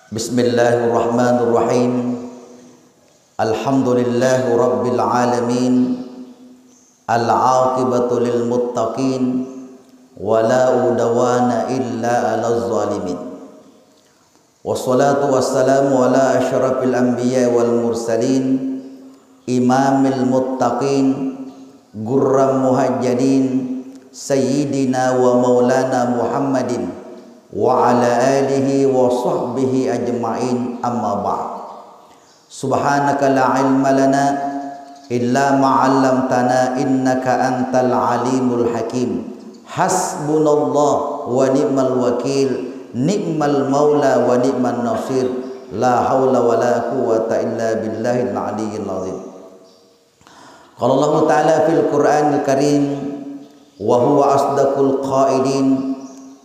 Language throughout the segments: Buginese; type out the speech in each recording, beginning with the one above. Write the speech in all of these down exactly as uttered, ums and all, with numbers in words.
Bismillahirrahmanirrahim. Alhamdulillahi rabbil alamin. Al-aqibatu lil muttaqin. Wa la udwana illa 'alal zalimin. Wassalatu wassalamu ala asyrafil anbiya wal mursalin, imamil muttaqin, gurram muhajjalin, sayyidina wa maulana Muhammadin, wa ala alihi wa sahbihi ajma'in, amma ba'd. Subhanaka la ilma lana illa ma 'allamtana innaka antal alimul hakim. Hasbunallah wa ni'mal wakil, ni'mal maula wa ni'man nasir. La haula wa la quwwata illa billahil aliyyil azim. Qala Allahu ta'ala fil Qur'anil Karim, wa huwa asdaqul qailin,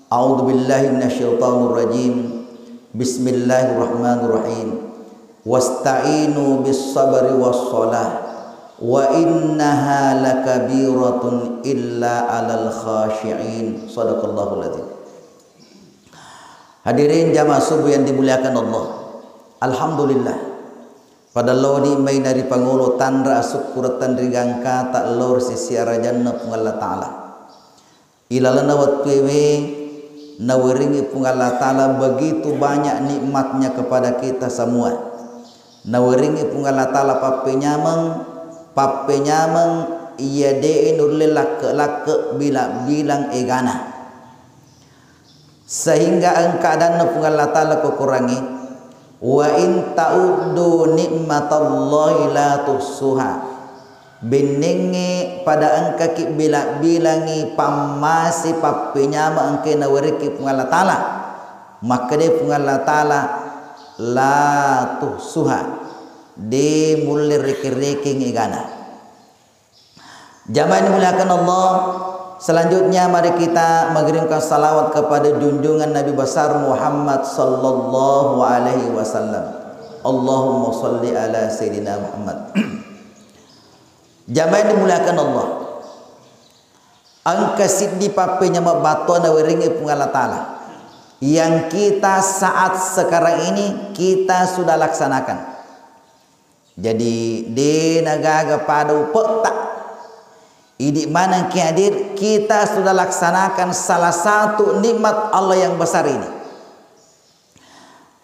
a'udzu billahi minasyaitonir rajim. Bismillahirrahmanirrahim. Wasta'inu bis sabri was shalah, wa innaha lakabiratun illa 'alal khashi'in. Sadaqallahul azim. Hadirin jamaah subuh yang dimuliakan Allah. Alhamdulillah. Pada laoni mai naripangolo tanra asukkureng tanrigangkata lao ri sisi arajanna Puang Allah Ta'ala. Ilalenna wettuewe nawerengngi Puang Allah Ta'ala begitu banyak nikmatnya kepada kita semua. Nawerengngi Puang Allah Ta'ala pappenyameng, pappenyameng iya de'e nulle lakke-lakke bilang-bilang egana. Sehingga engka adanna Puang Allah Ta'ala ko Korangnge, "Wa in ta'uddu ni'matallahi la tuhsuha." Bennengnge pada engkaki bila-bilangi pammase pappenyameng engkae nawerekki Puang Allah Ta'ala. Makkeda Puang Allah Ta'ala, "La tuhsuha." De mulle rekeng-rekeng egana. Jamaah yang dimuliakan Allah, selanjutnya mari kita mengirimkan salawat kepada junjungan Nabi besar Muhammad sallallahu alaihi wasallam. Allahumma salli ala Sayyidina Muhammad. Jamaah yang dimuliakan Allah. Engka siddi pappenyameng battoa nawerengngi Puang Allah Ta'ala. Yang kita saat sekarang ini kita sudah laksanakan. Jadi, de nagaga pada upetta. Idi maneng ki hadir, kita sudah laksanakan salah satu nikmat Allah yang besar ini.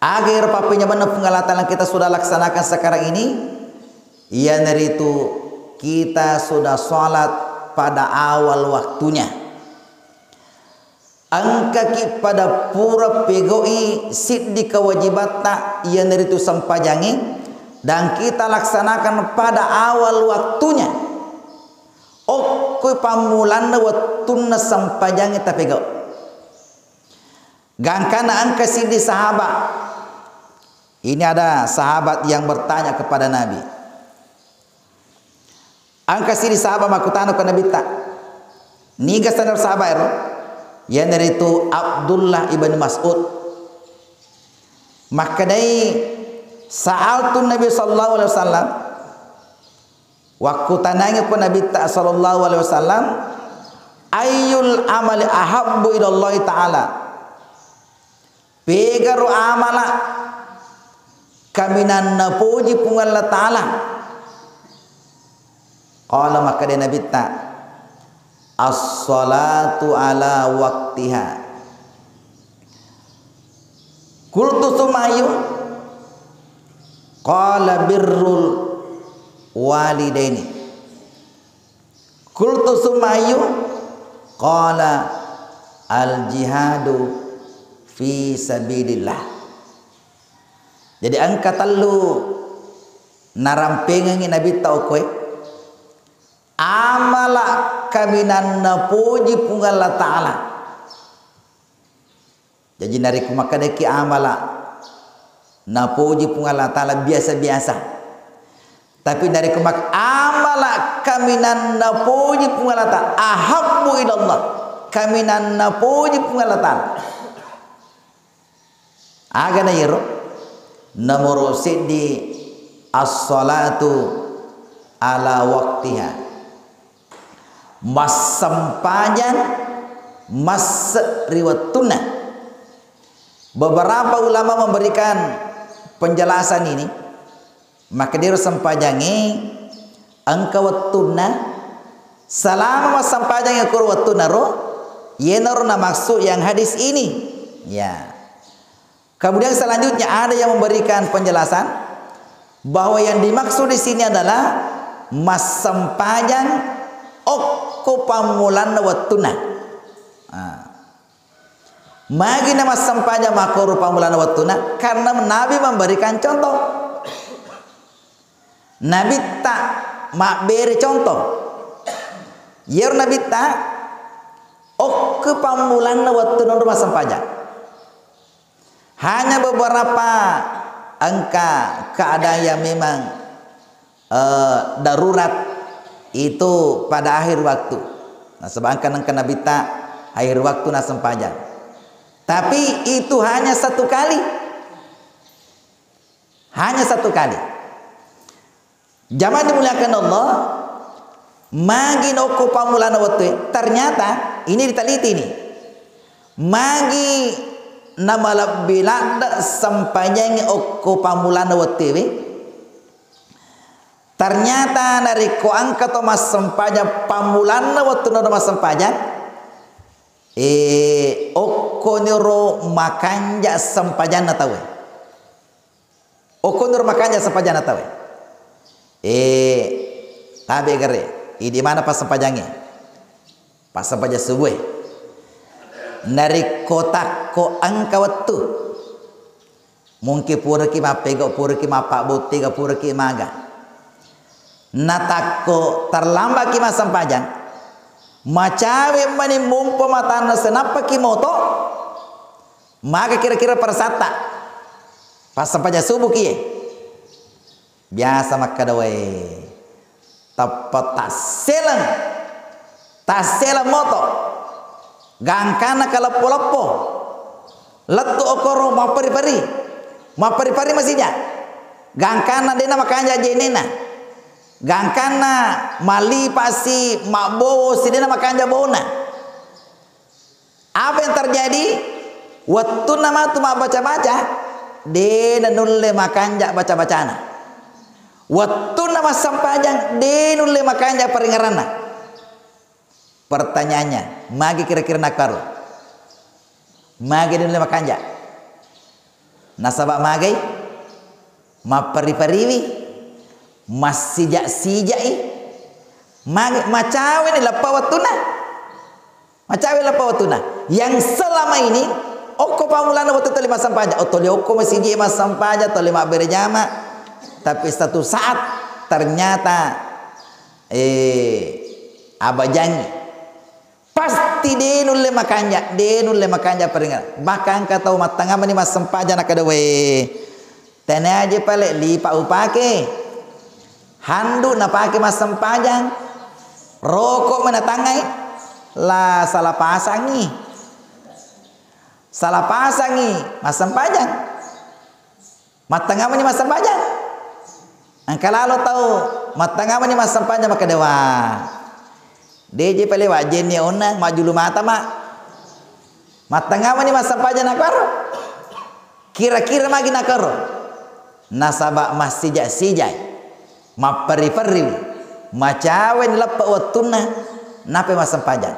Aga ero pappenyamenna Puang Allah Ta'ala kita sudah laksanakan sekarang ini, iyanaritu kita sudah sholat pada awal waktunya. Engkaki pada pura pegau'i siddi kewajibatta, iyanaritu sempajangnge, dan kita laksanakan pada awal waktunya. Okkoi pammulanna wettunna sempajangnge tapegau. Gangkana engka siddi sahabat. Ini ada sahabat yang bertanya kepada Nabi. Engka siddi sahabat makkutana ko Nabitta, niga sanaro sahabat ero? Iyanaritu Abdullah ibn Mas'ud. Makkedai, sa'altu Nabi sallallahu alaihi wasallam, wakkutanangi ko Nabitta sallallahu alaihi wasallam, ayyul amali ahabbu ilallahi ta'ala? Pegaro amala kaminang napoji Puang Allah Ta'ala? Qala, makkeda Nabitta, as-salatu ala waqtiha. Qultu, summa ayyu? Qala, birrul walidaini. Qultu, summa ayyu? Qala, al-jihadu fi sabilillah. Jadi engka tellu narampengengngi Nabitta okkoe. Amala kaminang napoji Puang Allah Ta'ala. Jaji, narekko makkedaki amala napoji Puang Allah Ta'ala biasa-biasa. Tapi narekko mak-, amala kaminang napoji Puang Allah Ta'ala, ahabbu ilallah, kaminang napoji Puang Allah Ta'ala. Agana iyaro? Nomoro seddi, as-salatu ala waqtiha. Massempajang masse ri wettunna. Beberapa ulama memberikan penjelasan ini, makkedaro sempajangnge engka wettunna, selama massempajangnge koro wettunna ro, yenaro namaksud yang hadis ini. Ya. Kemudian selanjutnya ada yang memberikan penjelasan bahwa yang dimaksud di sini adalah massempajang okko pammulanna wettunna. Ah. Magi na massempajang makkoro pammulanna wettunna? Karena Nabi memberikan contoh. Nabitta mabbere contoh. Iyaro Nabitta okko pammulanna wettunna ro massempajang. Hanya beberapa engka keadaan yang memang, eh, darurat itu pada akhir waktu. Nasaba engka, engka Nabitta akhir waktu nassempajang. Tapi itu hanya satu kali. Hanya satu kali. Jamaah dimuliakan Allah, magi na okko pammulana wettue, ternyata ini diteliti nih. Magi na malebbi ladde sempajangnge okko pammulana wettuewe, ternyata narekko engka to massempajang pammulanna wettunna massempajang, eh, okkoniro makanja sempajanna tauwe. Okkoniro makanja sempajanna tauwe. Eh, tabe gare, idi mana passempajangnge? Passempajang subuh e. Narekko takko engka wettu, mungkin puraki mappegau, puraki mappabottiga, puraki maga. Natakko terlambaki massempajang, macawe mani mumpa matanna senappaki moto, maga kira-kira parasatta? Passempajang subuh kie. Biasa makkeda, "Wae, tappa tasseleng, tasseleng moto, gangkanna kaleppo-leppo, lettu okoro mapperi-peri, mapperi-peri masija, gangkanna dena makanja jenena, gangkanna malipa si mabbowo si dena makanja bona." Apa yang terjadi? Wettunna matu mabbaca-baca, de nanulle makanja baca-bacana. Wettunna massempajang, de nulle makanja paringeranna. Pertanyaannya, magi kira-kira nakaro? Magi de nulle makanja? Nasaba magai? Mapperi-periwi, massija-sijai, ma-, macaweni leppa wettunna. Macawe leppa wettunna. Yang selama ini, okko pammulana wettu tuli massempajang, oh, tuli okko masiji massempajang, tuli mabbere jama. Tapi satu saat ternyata, eh, abajangi. Pasti de nulle makanja, de nulle makanja paringeran. Bahkan engka tau mattangamani massempajang nakkeda, "We, tania je pale lipa upake. Handu napake massempajang. Roko menatangai. La salah pasangi. Salah pasangi massempajang." Mattangamani massempajang. Engka lalo tau mattangamani massempajang makkeda, "Wa, de je pale wajjenni onna majjulu mata ma." Mattangamani massempajang nakaro. Kira-kira magi nakaro. Nasaba massija-sijai. Mapperi-periwi. Macaweni leppa wettunna. Nape massempajang.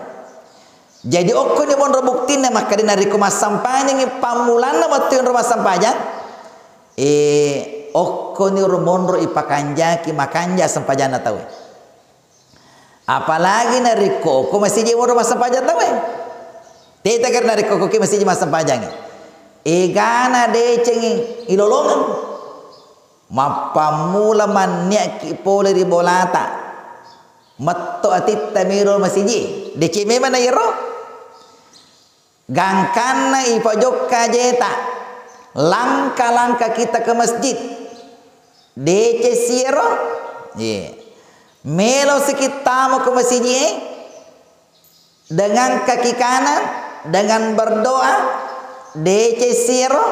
Jadi, okkoni monro buktinna makkeda narekko massempajangngi pammulanna wettu enro massempajang, eh, okkoniro monro ipakanjaki makanja sempajanna tauwe. Apalagi narekko okko masiji monro massempajang tauwe. Teta kira narekko okko masiji massempajangngi. Egana decengngi ilolongeng. Mappammula manniakki pole ri bolata. Metto atitta miro masiji. Deceng memang na iyaro. Gangkanna ipajokka jeta. Langka-langka kita ke masjid. Deceng siro. Iya. Melo sikit tamo ke masiji e. Dengan kaki kanan, dengan berdoa, deceng siro,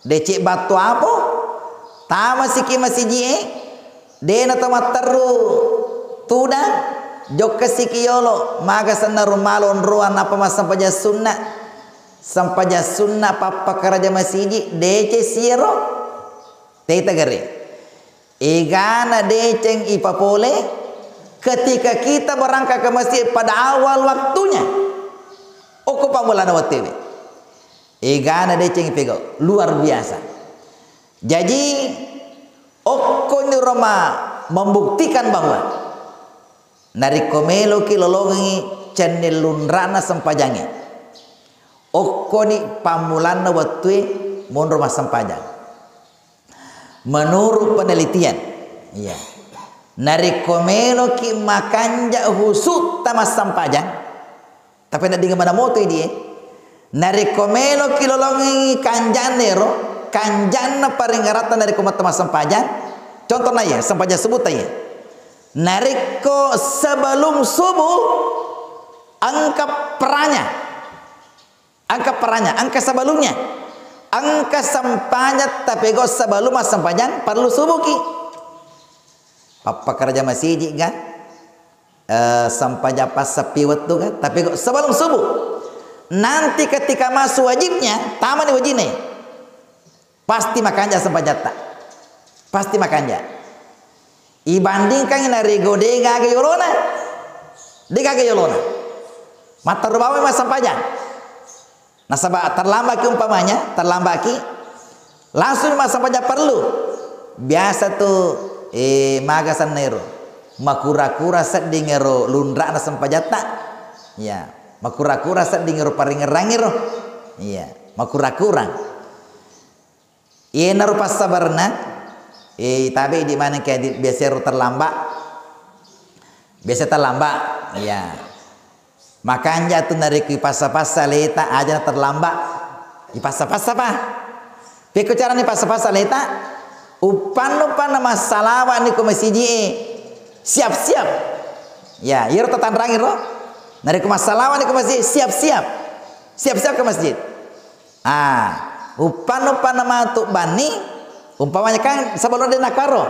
deceng battu apo, tamasiki masiji e, dena to matteru tudang, jokkasiki yolo, maga senna rumalo onroang nappa massempajang sunna. Sempajang sunna pappakaraja masiji, deceng siro. Teta gare. Egana deceng ipapole ketika kita berangkat ke masjid pada awal waktunya. Okko pammulana wettuwe. Egana deceng ipegau. Luar biasa. Jadi, okko ni roma membuktikan bahwa narekko meloki lolongengi cennil lunrana sempajangnge, okkoni pammulanna wettue monro massempajang. Menurut penelitian, iya, narekko meloki makanja husutta massempajang, tapi naddinga mana moto idi, eh. Narekko meloki lolongengi kanjanna ero, kanjanna paringeratta narekko metta massempajang, contohna iya, sempajang subuh ta iya. Narekko sebelum subuh, engka peranya. Engka peranya, engka sebelumnya. Engka sempajang tapegau sebelum massempajang parlu subuhki. Pappakaraja masiji ga, eh, sempajang passeppi wettu ga, tapegau sebelum subuh. Nanti ketika masuk wajibnya, tamani wajibnya. Pasti makanja sempajatta. Pasti makanja. Ibandingkan naregau degaga yolona. Degaga yolona. Matteru bawai massempajang. Nasaba terlambaki umpamanya, terlambaki, langsung massempajang parlu. Biasa tu, eh, maga sennairo. Makura-kura sedding ero lunra'na sempajatta. Iya. Makura-kura sedding ero paringerrangiro. Iya. Makura-kura. Iyenaro passabarenna, eh, tabe idi maneng ke di-, biasa ero terlambat. Biasa terlambat. Iya. Makanja tu narekko ipassa-passa aleta, aja na terlambat. Ipassa-passa pa. Pekko carana ipassa-passa aleta, uppannu pa na massalawa ni ko masiji e. Siap-siap. Ya, iyaro tatanrangi ro. Narekko massalawa ni ko masiji, siap-siap. Siap-siap ke masjid. Ah, uppannu panna matu banni, umpamanya kan sebelum de nakaro.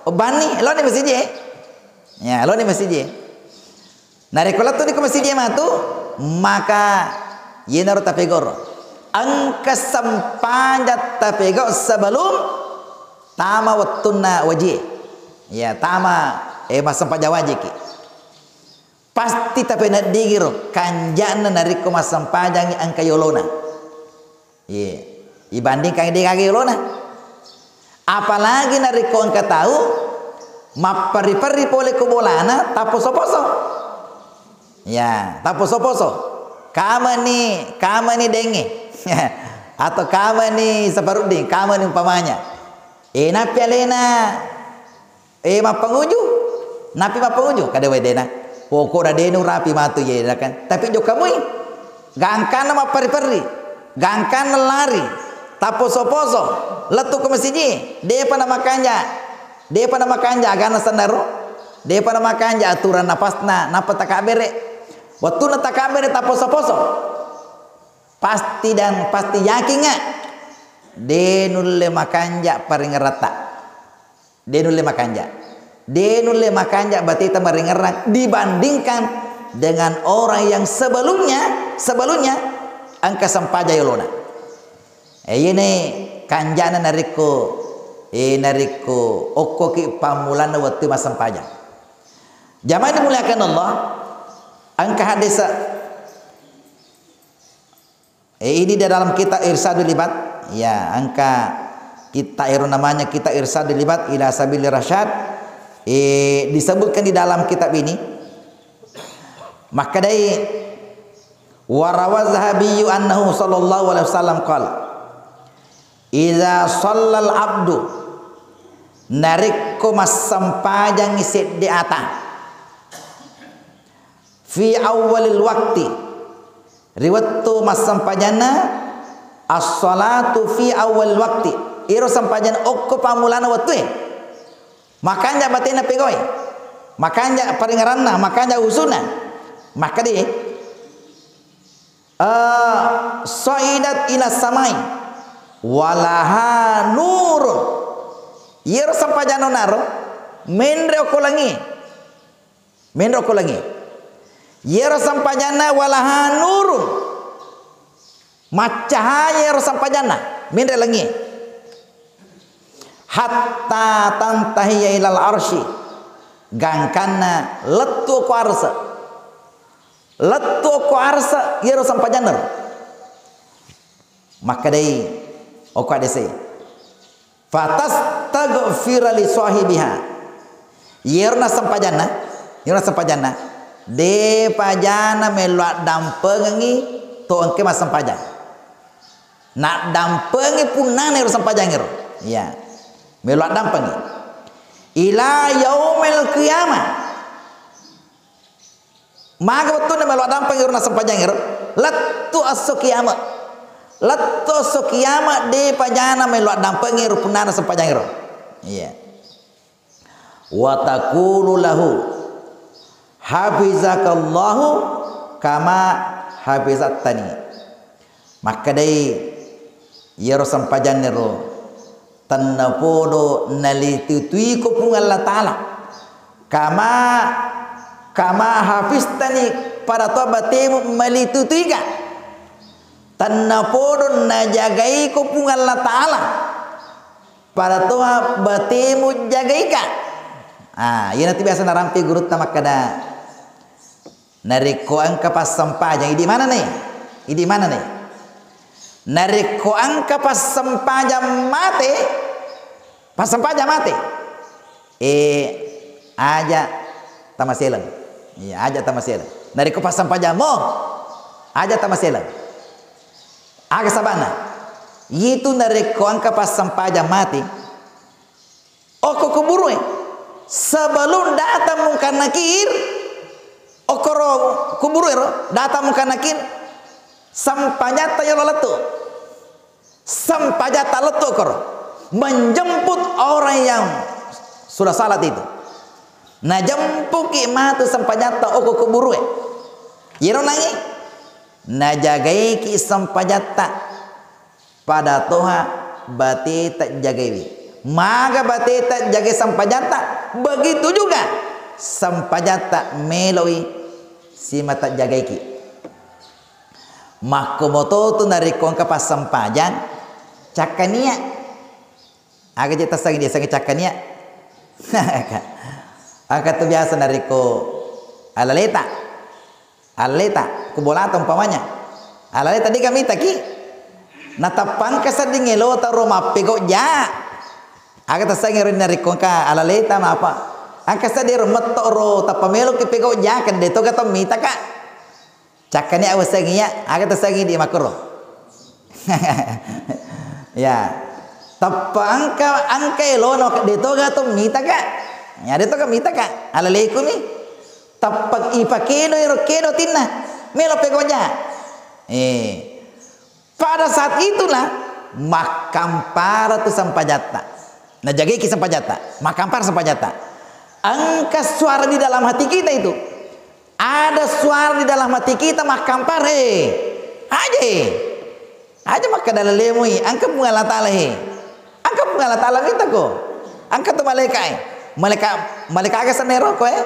Oh, banni, eloni masiji, eh? Ya, eloni masiji. Narekko lettu ni ko masiji matu, maka yenaro tapegoro. Engka sempajang tapegau sebelum tama wettunna wajie. Ya, tama, eh, massempajang wajiki. Pasti tapeneddingiro kanja'na narekko massempajangngi engka yolona. Iye, ibandingkan de gaga yolona. Apalagi narekko engka tau mapperri-perri pole ko bolana, tapposo-poso. Ya, tapposo-poso. Kamani, kamani denge. Atau kamani saparudding, kamani umpamanya. Eh, nappi alena Eh, mappanguju? Nappi mappanguju? Kada wae dena. Pokokna de nurapi matu ye, kan. Tapi jokka mui. Gangkanna mapperri-perri. Gangkanna lari. Tapposo-poso. Lettu ko masiji. Depa namakanja. Depa namakanja aganna sennaro. Depa namakanja aturan napasna. Nappa takabbere. Wettunna takabbere tapposo-poso. Pasti dan pasti yakinga. De nulle makanja paringeratta. De nulle makanja. De nulle makanja bateta maringerrang dibandingkan dengan orang yang sebelumnya, sebelumnya engka sempaja yolona. Eh, iyene kanjana narekko, eh, narekko okkoki pammulanna wettu massempajang. Jamaah dimuliakan Allah, engka hadis Eh, ini di dalam kitab Irsyadul Ibad. Ya, engka kita ero namanya kitab Irsyadul Ibad ila Sabilir Rasyad. Eh, disebutkan di dalam kitab ini. Makkedai, wa rawa Zahabiyyu annahu sallallahu alaihi wasallam qala, "Idza shallal abdu," narekko massempajangngi sedde ata, fi awwalil waqti, ri wettu massempajanna, as-salatu fi awwalil waqti, iro sempajanna okko pammulana wettue. Makanja batena pegoe, makanja paringeranna, makanja usuna. Makkadi, eh, soidat ila samai, walaha nurun. Iyaro sempajanna naro, menre okko langi. Menro ko langi. Iyaro sempajanna walaha nurun. Maccahaya ero sempajanna, menre langie. Hatta tantahiya ilal arsy, gangkanna lettu ko arsa. Lettu ko arsa iyaro sempajanna ro. Makkedai okko adese, "Fatastaghfira li sahibiha." Iyaro nassempajanna, iyaro nassempajanna, de pajana mello addampengengi to engke massempajang. Naddampengi punnana ero sempajangngero. Iya. Mello addampengi. Ila yaumil qiyamah. Maga wettunna melo addampengngero nassempajangngero? Lettu esso kiama. Lettu esso kiama de pajana melo addampengngero punnana sempajangngero. Iya. Wa taqulu lahu, "Hafizakallahu kama hafizattani." Makkedai iyaro sempajannero, "Tennapodo nalitutuiko Puang Allah Ta'ala. Kama, kama hafiztani, pada toa batemu malitutuika. Tennapodo najagaiko Puang Allah Ta'ala, pada toa batemu jagaika." Ah, iyanatu biasa narampe gurutta makkeda, narekko engka passempajang, idi manenni? Idi manenni? Narekko engka passempajang mate, passempajang mate, eh, aja tamaseleng. Iya, aja tamaseleng. Narekko passempajang mo, aja tamaseleng. Aga sabana? Itu narekko engka passempajang mate, okko kuburue, sebelum datang Mungkar Nakir, okkoro kuburue ro, datang Mungkar Nakir, sempajatta yolo lettu. Sempajatta lettu okkoro. Menjemput orang yang sudah salat itu. Najempuki matu sempajatta okko kuburue. Yero nangi, najagaiki sempajatta. Pada toha bateta jagaiwi. Maga bateta jagai sempajatta, begitu juga sempajatta meloi simata jagaiki. Makkomoto tu narekko engka passempajang, cakkania. Aga je tassangi dia sangi cakkania. Engka tu biasa narekko alaleta. Aleta, ku bolata umpamanya. Alaleta dega mitaki. Natappa engka sedding elota ro mappegojja. Aga tassangi ro narekko engka alaleta mapa. Engka sedding ro metto ro tappa meloki pegojja kan de toga to mitaka. Cakkani awaseng iya, aga tassangi di makro. Ya. Tappa engka, engka elona de toga to mitaka. Ya de toga mitaka. Alaleku mi. Tappa ipakeno ero keno tinna. Melo pegojja. Eh. Pada saat itulah makkampara tu sempajatta. Najagaiki sempajatta. Makkampara sempajatta. Engka suara di dalam hati kita itu. Ada suara di dalam hati kita makkampara, eh. Aja, eh. Aja makkeda lalemui, engka Puang Allah Ta'ala, eh. Engka Puang Allah Ta'ala mitako. Engka tu malaika, eh. Malaika, malaika aga senero ko, eh.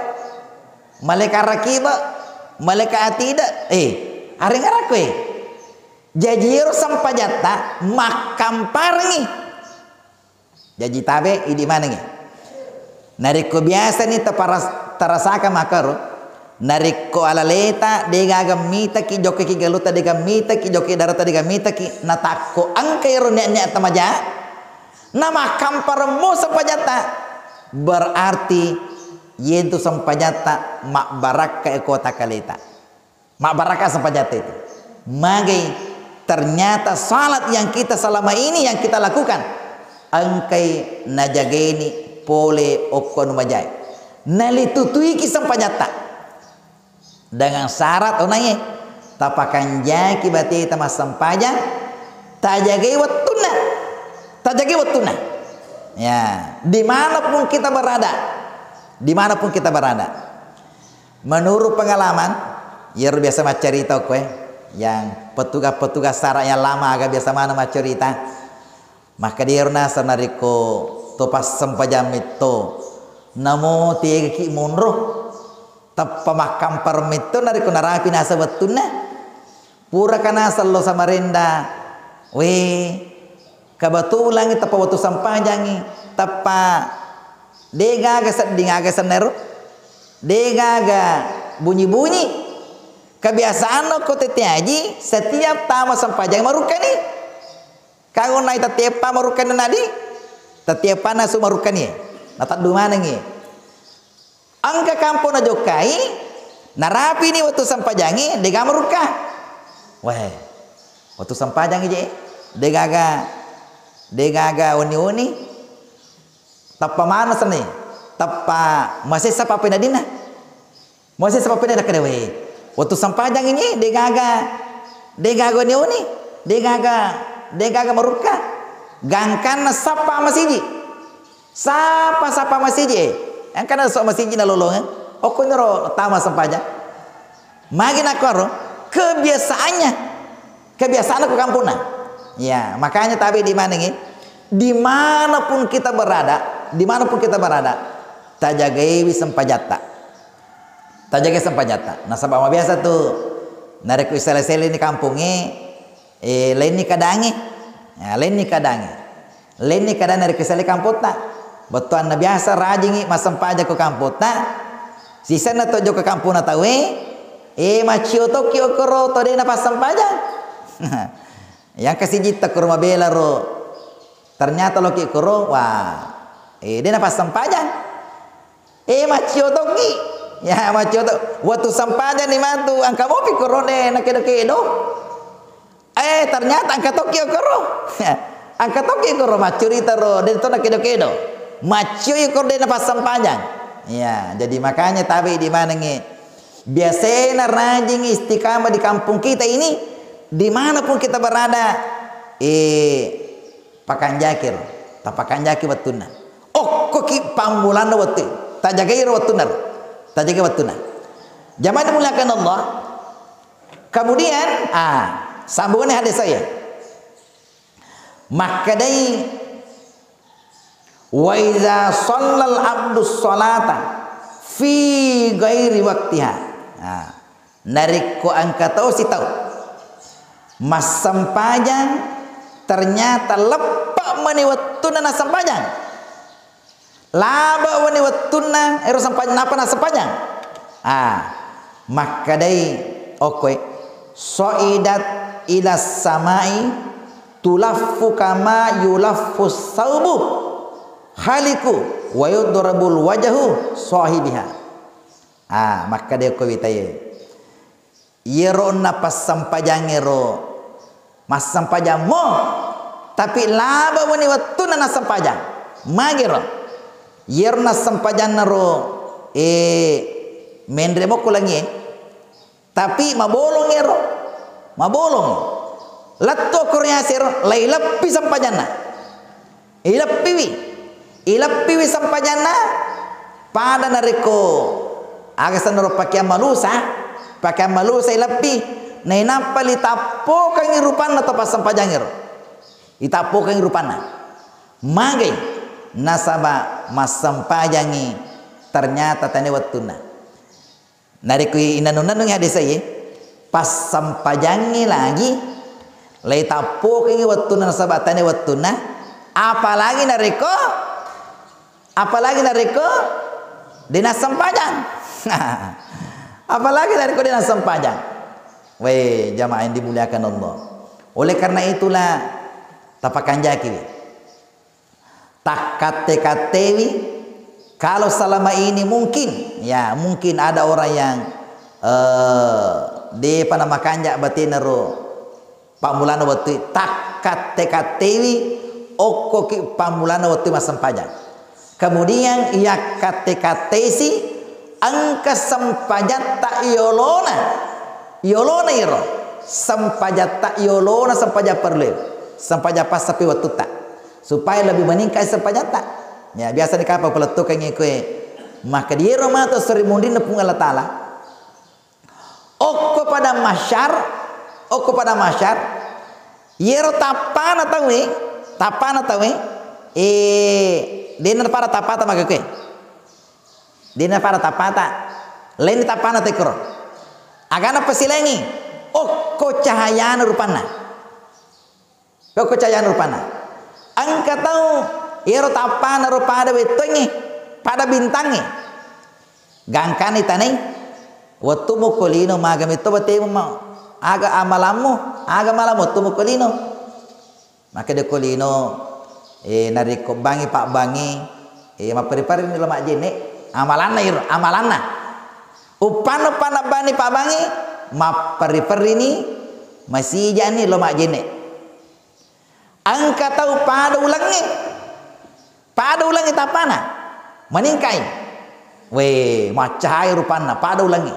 Malaika rakiba, malaika atida, eh, arengarakko, eh. Jaji ero sempajatta makkamparengi. Jaji tabe idi manengi. Narekko biasani taparas-, tarasaka makaro, narekko alaleta degaga mitaki, jokkeki galutta dega mitaki, jokki darata dega mitaki, natakko engka ero nia-nia tamaja, namakkamparemmo sempajatta, berarti yentu sempajatta mabbarakka e kota kaleta. Mabbarakka sempajatta itu. Magai ternyata salat yang kita selama ini yang kita lakukan engkai najagaini pole okko anu majae. Nalitutuiki sempajatta. Dengan syarat onae tapakanjaki bateta massempajang, tajagai wettunna. Tajagai wettunna. Ya, dimanapun kita berada. Dimanapun kita berada. Menurut pengalaman, iyaro biasa maccarita okko e, yang petugas-petugas sara yang lama aga biasa maneng maccarita. Makkeda iyaro naseng narekko to passempajang metto, namo tegaki monro, tappa makkampar metto narekko narapi naseng wettunna. Puraka naseng lo Samarinda, we, kebetulan tappa wettu sempajangngi, tappa degaga sedding aga sennero, degaga bunyi-bunyi. Kebiasaanna ko tette aji, setiap tama sempajang marukkani. Kau nai tette eppa marukkani nadi, tette eppa nasu marukkani, nataddu manengngi. Engka kampong najokkai, narapini wettu sempajangngi, dega marukka. Weh, wettu sempajangngi je, degaga, degaga woni-woni. Tappa maneng senni, tappa masessa pappenadinna. Masessa pappenadinna kada, weh. Wettu sempajangngi je, degaga, degaga woni-woni, degaga, degaga marukka. Gangkanna sappa masiji. Sapa-sapa masiji, eh. Engkana so masiji nalolongeng. Okkoniro tama sempajang. Magi nakkoro, kebiasaannya. Kebiasaanna ko kamponna. Ya, makanya tabe di mana ngi? Dimanapun kita berada, dimanapun kita berada, tajagaiwi sempajatta. Tajagai sempajatta. Nasaba mabiasa tu, narekko isele-sele ni kampongnge, eh, lainni kadangnge. Ya, lainni kadangnge. Lainni kadanna ri kesale kampotta. Bettuanna biasa rajingngi massempajang ko kampotta. Sisenna to jokka kampona tauwe, eh, maccio tokki okkoro to de napassempajang. Yang kasijitta koro mabela ro. Ternyata loki koro, wah, eh, de napassempajang. Eh, maccio tokki. Ya, maccio to. Wettu sempajang ni matu, engka mopi koro de nakedo-kedo. Eh, ternyata engka tokki okkoro. Engka tokki okkoro, maccurita ro, de to nakedo-kedo. Maccioi okkoro de napassempajang. Ya, jadi makanya tabe di manengngi. Biasana rajing istiqamah di kampung kita ini, dimanapun kita berada, eh, pakanjaki ro, tapakanjaki wettunna. Okkoki pammulanna wettu, tajagai ro wettunna ro, tajagai wettunna. Jamaah dimuliakan Allah, kemudian, ah, sambungannya hadis saya. Makkedai, "Wa iza shallal abdu sholata fi ghairi waqtiha." Nah, narekko engka tau sitau massempajang, ternyata leppe mani wettunna nassempajang. Laba wani wettunna ero sempajang, napa nassempajang? Ah, makkedai okkoe, "So'idat ila samai tulaffu kama yulaffu saubu haliku wa yudrabul wajahu sahibiha." Ah, makkedai okko witaye. Iyaro onna passempajangngero, massempajammo, tapi laba wani wettunna nassempajang. Magero? Iyaro nassempajanna ro, eh, menre mokko langie, tapi mabolong ero, mabolong. Lettu ko riasero, laileppi sempajanna. Ileppiwi. Ileppiwi sempajanna pada narekko aga sennaro pakeang malusa, pakeang malusa ileppi, nainappa litappokengngi rupanna to passempajangngero. Itappokengngi rupanna. Magai nasaba massempajangngi ternyata tania wettunna. Narekko inanung-nanungi hadis e, passempajangngi lagi, laitappokengngi wettunna nasaba tania wettunna, apalagi narekko, apalagi narekko de nassempajang. Apalagi narekko de nassempajang. Weh, jamaah yang dimuliakan Allah. Oleh karena itulah, tapakanjakiwi. Takkatte-kattewi, kalau selama ini mungkin, ya, mungkin ada orang yang, eh, depa namakanja batena ro pammulana wettu, takkatte-kattewi, okkoki pammulana wettu massempajang. Kemudian yakkatte-kattesi engka sempajatta yolona. Yolona iro. Sempajatta yolona sempajang parellu. Sempajang passapi wettutta. Supaya lebih meningkat sempajatta. Ya, biasa ni kapang palettukengngi kue. Maka diero matu seri munrinna Puang Allah Ta'ala. Okko pada masyar, okko pada masyar, yero tappana tauwe, tappana tauwe, eh, dena pada tappata maka kue. Dena pada tappata. Lainni tappana tekkoro. Agana pasilaingi. Okko cahayana rupanna. Okko cahayana rupanna. Engka tau iyaro tappana ro pada wettuengnge, pada bintangnge. Gangkana itanai, wettummu ko lino maga metto batemu ma-, aga amalammu, aga amalammu wettummu ko lino. Makkeda ko lino, eh, narekko bangngi pabbangngi, eh, mapperi-perini lo majjenne, amalanna iro, amalanna. Uppanna-uppanna banni pabbangngi, mapperi-perini, masijani lo majjenne. Engka tau pada ulengnge, pada ulengnge tappana, maningkai. We, maccahaya rupanna, pada ulengnge.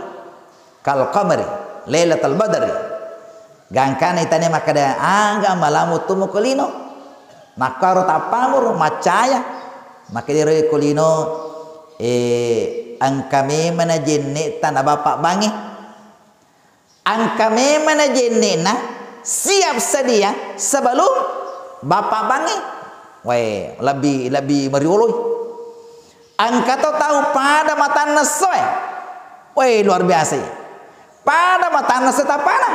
Kal qamari lailatal badri. Gangkana itane makkeda, "Aga malamu tummu ko lino?" Makkaro tappamu ro, maccahaya. Makkedaro ko lino, "Eh, engka memana jenne'ta na bappa bangnge." Engka memana jenne'na siap sedia sebelum bappa bangnge. Wae, lebbi, lebbi marioloi. Engka to tau pada matanna essoe. Wae, luar biasa ya. Pada matanna essoe tappana.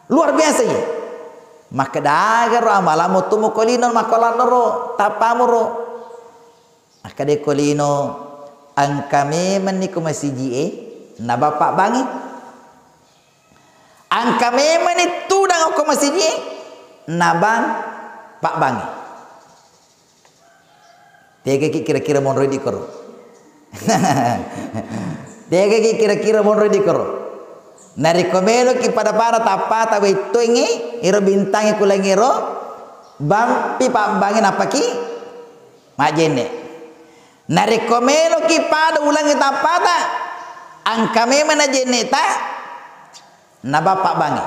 Luar biasa ya. Makkedagaro amalammu tummu ko lino makkolanno ro tappamu ro. Akkeda ko lino, engka memenni ko masiji'e, na bang pabbangnge. Engka memenni tudang okko masiji'e, na bang pabbangnge. Tegaki kira-kira monroi dikoro. Tegaki kira-kira monroi dikoro. Narekko meloki pada-pada tappata wettuengnge, ero bintangnge kulangngero, bampi pabbangnge nappaki majjenne. Narekko meloki pada ulengnge tappata, engka memeng na jenne'ta, na bappa bangnge.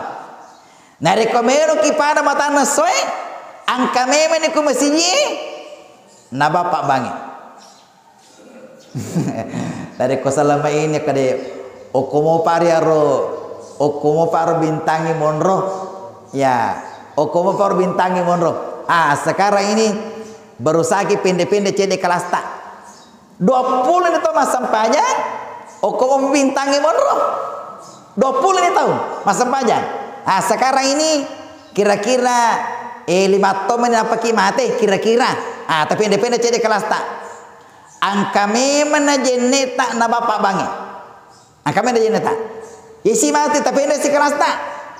Narekko meloki pada matanna essoe, engka memeng ni ku masiji'e, na bappa bangnge. Narekko selama ini kade okko mopa ri aro, okko mopa ro bintangngi monro. Ya, okko mopa ro bintangngi monro. Ah, sekarang ini berusahaki pende-pende cedde kelasta. Duappulo ni tau massempajang, okko mopa bintangngi monro. Duappulo ni tau massempajang. Ah, sekarang ini kira-kira, eh, lima taung meni nappaki mate, kira-kira. Ah, tapi pende-pende cedde kelasta. Engka memeng na jenne'ta na bappa bangnge. Engka memeng na jenne'ta. Isi mate tapi enda si kelasta.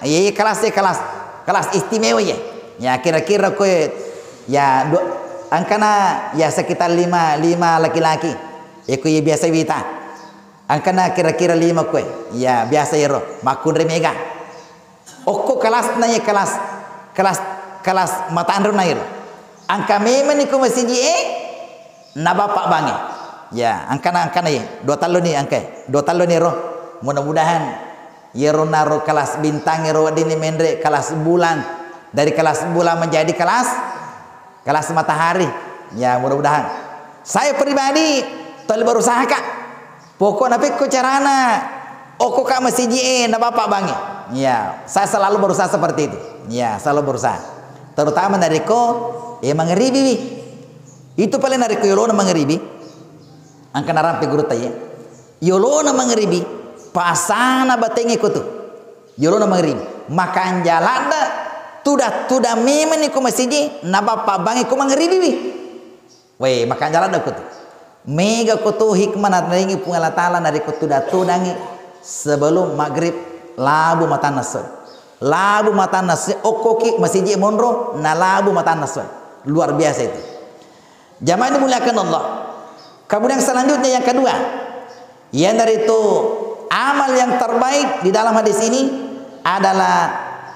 Iya, iya, kelas, iya, kelas. Kelas istimewa, iya. Ya, kira-kira koe, ya, du-, engkana, ya, sekitar lima, lima laki-laki. Iya, ko iya biasa wita. Engkana kira-kira lima koe. Ya, biasa iyaro. Makkunrai mega. Okko kelasna iya kelas, kelas, kelas matanrona iyaro. Engka memeng ni ko masiji'e, na bappa bangnge. Ya, engkana, engkana iya. Dua tallo ni engka. Dua tallo ni ro. Mudah-mudahan iyaro naro kelas bintang ero weddinni menre kelas bulan. Dari kelas bulan menjadi kelas, kelas matahari. Ya, mudah-mudahan. Saya pribadi toli berusaha, Kak. Pokokna pekko carana okko ka masiji'e na bappa bangnge. Ya, saya selalu berusaha seperti itu. Ya, selalu berusaha. Terutama narekko, eh, mangeribiwi. Itu paling narekko yolona mangeribi. Engka narampe gurutta iya. Yolona mangeribi, pasana batengnge ko tu. Yolona mangeribi. Makanja ladde, tuda-tuda memeng ni ko masiji, na bappa bangnge ko mangeribiwi. Weh, makanja ladde ko tu. Mega ko tu hikmah nanarengi Puang Allah Taala narekko tuda-tudangi sebelum maghrib labu matanna essoe. Labu matanna essoe, okkoki masiji monro, na labu matanna essoe. Luar biasa itu. Jamaah dimuliakan Allah. Kemudian selanjutnya yang kedua, iyanaritu amal yang terbaik di dalam hadis ini adalah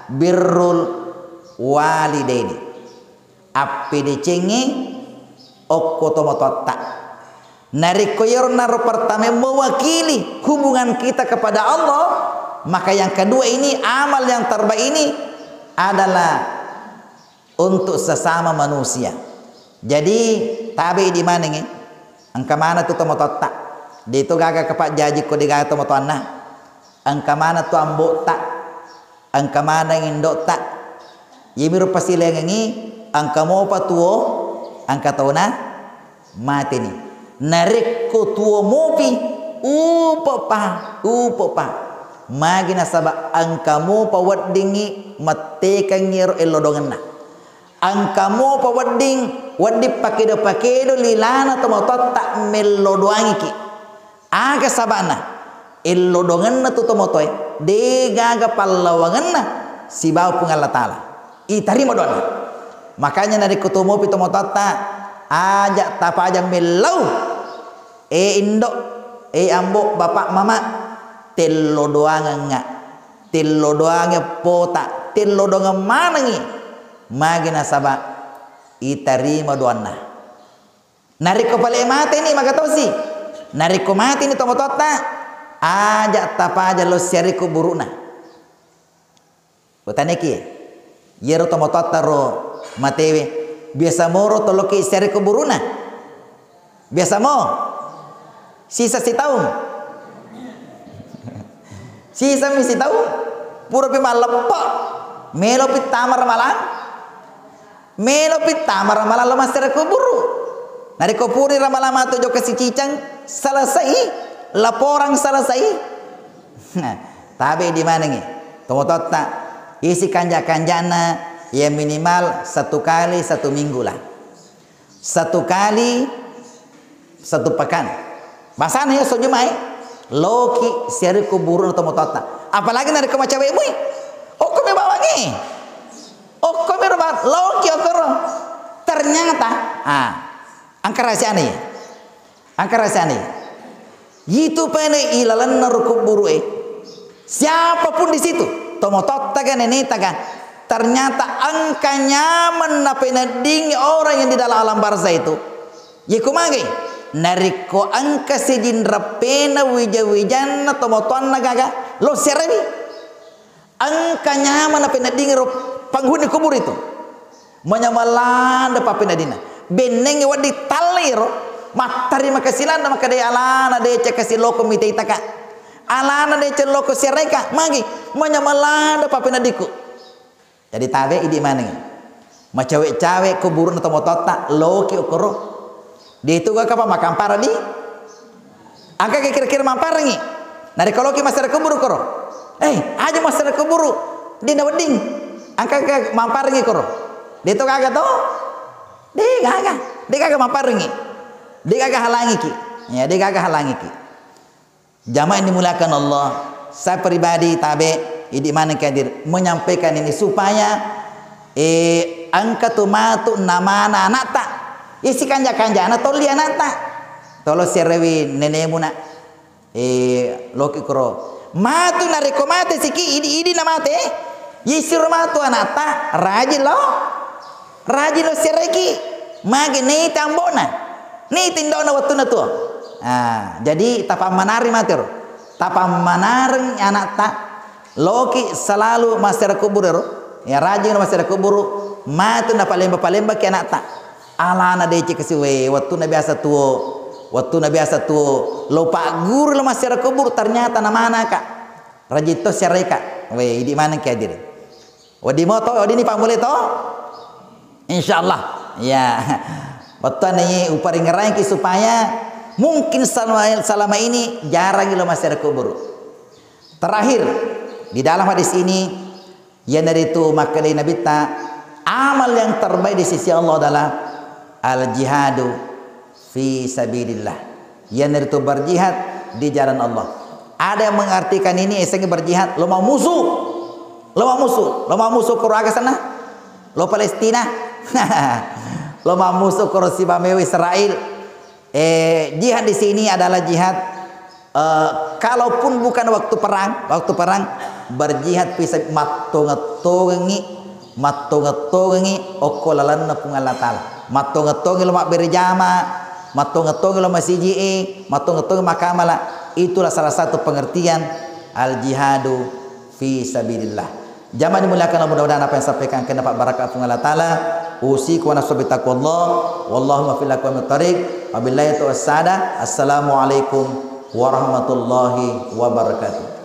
birrul walidaini. Appedecengnge okko tomatoatta. Narekko iyaro naro pertama mewakili hubungan kita kepada Allah, maka yang kedua ini, amal yang terbaik ini adalah untuk sesama manusia. Jadi, tabe idi manengngi, engka maneng tu tomatoatta. De to gaga kapajjaji ko de gaga tomatoanna. Engka maneng tu ambo'ta, engka maneng indo'ta. Iyamiro pasilaingengngi, engka mopa tuo, engka tona mateni. Narekko tuo mopi, upe'pa, upe'pa. Magi nasaba engka mopa weddingngi mettekengngi ero ello dongenna. Engka mopa wedding, wedding pakedo-pakedo lilana tomatoatta mello doangiki. Aga saba'na? Ello dongenna tu tomatoae, de gaga pallawangenna sibawa Puang Allah Ta'ala. Itarima doanna. Makanya narekko tomopi tomatoatta, aja tapaja mellau. Eh, indo, eh, ambo, bapak, mama, tello doangengnga, tello doangeng pota, tello doangeng manengngi. Magi nasaba itarima doanna. Narekko pale mateni, maka tosi. Narekko mateni tomatoatta, aja tapaja lo siare kuburu'na. Utaneki, iyaro tomatoatta ro matewe, biasa moro toloki siare kuburu'na? Biasa mo? Sisa sitaung? Sisa mi sitaung? Pura pi malleppo? Melo pi tama ramalang? Melo pi tama ramalang lo massiare kuburu. Narekko puri ramalang matu jokka siciceng, selesai, laporan selesai. Nah, tabe di manengngi tomatoatta, isi kanja-kanjana, ya minimal satu kali satu minggu lah. Satu kali satu pekan. Basana ya sojumai, loki siare kuburu'na tomatoatta. Apalagi narekko macawe mui. Okko mi bawangi. Okko mi roba, loki okoro. Ternyata, ah, engka rahasiana ya. Engka rahasiana ya. Itu pene ilalenna ro kuburu'e. Siapapun di situ, tomatoatta ga, neneta ga, ternyata engka nyaman napeneddingi orang yang di dalam alam barzah itu. Yeko magai, narekko engka sijing reppena wija-wijanna tomatoanna gaga, lo siarewi. Engka nyaman napeneddingi ro penghuni kubur itu. Manyameng landa pappeneddinna. Bennengnge wedding talliro, mattarima kasi landa makkeda, "Alana deceng kasi loko mitaitaka. Alana deceng loko siareka." Magi, manyameng landa pappeneddikku. Jadi tabe idi maneng. Macawe-cawe kuburu'na tomatoatta, loki okoro. Detu gaka pa makampara di. Engka ke kira-kira mamparengngi? Narekko loki massiare kuburu koro. Eh, aja massiare kuburu. Dina wedding. Engka ke mamparengngi koro. Deto gaga to? De gaga. De gaga mamparengngi. De gaga halangiki. Ya, de gaga halangiki. Jamaah yang dimuliakan Allah, saya pribadi tabe, idi maneng ke hadir, menyampaikan ini supaya, eh, engka tu matu namana anatta. Isi kanja-kanjana tolli anatta. Tolo serewi nenemu nak. Eh, loki koro. Matu narekko mate siki, idi-idi na mate. Yisiro matu anatta, rajin lo. Rajin lo sereki. Magi niti ambona. Niti indona wattuna tuo. Ah, jadi tapammanari mate ro. Tapammanareng anatta. Loki selalu massiare kuburu ro. Ya, rajin massiare kuburu. Matu napalemba-palembaki anatta. Alana deceng kasi, we, wettuna biasa tuo, wettuna biasa tuo, lo pagguru lo massiare kuburu, ternyata namanaka. Rajin to siareka. We, idi maneng ke hadir. Wedding mo to, wedding ni pammulai to? Insyaallah. Ya. Wettuanna ye uparingerangki supaya mungkin selama, selama ini jarang lo massiare kuburu. Terakhir, di dalam hadis ini, iyanaritu makkedai Nabitta, amal yang terbaik di sisi Allah adalah al-jihadu fi sabilillah. Iyanaritu berjihad di jalan Allah. Ada yang mengartikan ini, esengi berjihad, lo mau musuh. Lo mau musuh. Lo mau musuh koro aga sana? Lo Palestina. Lo mau musuh koro sibawa mewa Israel. Eh, jihad di sini adalah jihad, eh, kalaupun bukan waktu perang, waktu perang, berjihad bisa mattongettongengi, mattongettongengi okko lalenna Puang Allah Ta'ala. Mattongettongengi lo mabbere jama, mattongettongengi lo masiji e, mattongettongengi makkamala. Itulah salah satu pengertian al-jihadu fi sabilillah. Jamaah dimuliakan Allah, mudah-mudahan apa yang sampaikan kena dapat barakah Puang Allah Ta'ala. Usikum wa nafsi bitaqwallah. Wallahu muwaffiq ila aqwamit thariq. Wabillahi taufiq wassadah. Assalamualaikum warahmatullahi wabarakatuh.